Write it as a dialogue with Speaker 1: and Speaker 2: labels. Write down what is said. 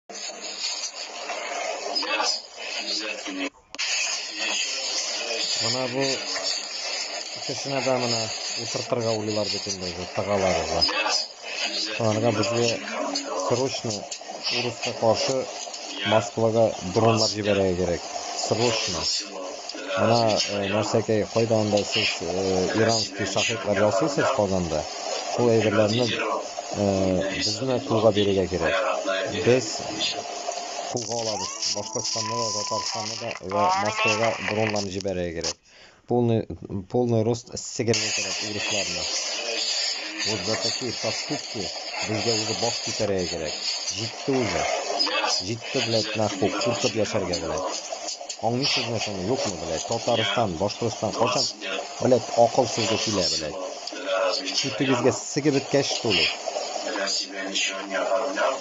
Speaker 1: Я обязательно. Еще раз постараюсь.
Speaker 2: Менә бу кешене дә менә утыртырга уйлыйлар бит инде уже, тыгалар уже. Шуңарга безгә срочно урыска каршы Москвага дроннар җибәрергә кирәк. Срочно. Менә нәрсәкәй, кайда анда сез иранский шахедлар ясыйсыз Казанда, шул әйберләрне безне кулга бирергә кирәк. Без кулга алабыз Башкортстанны да, Татарстанны да вә Москвага дроннарны җибәрергә кирәк. Полный, полный рост сигәргә кирәк урысларны. Вот за такие поступки безгә уже баш күтәрергә кирәк. Җитте уже. Җитте, блядь, нахуй, куркып яшәргә, блядь. Аңлыйсызмы шуны, юкмы, блядь? Татарстан, Башкортстан, кайчан, блядь, акыл сезгә килә, блядь? Күтегезгә сигеп беткәч, что ли?
Speaker 1: Для себя ничего не оформлял.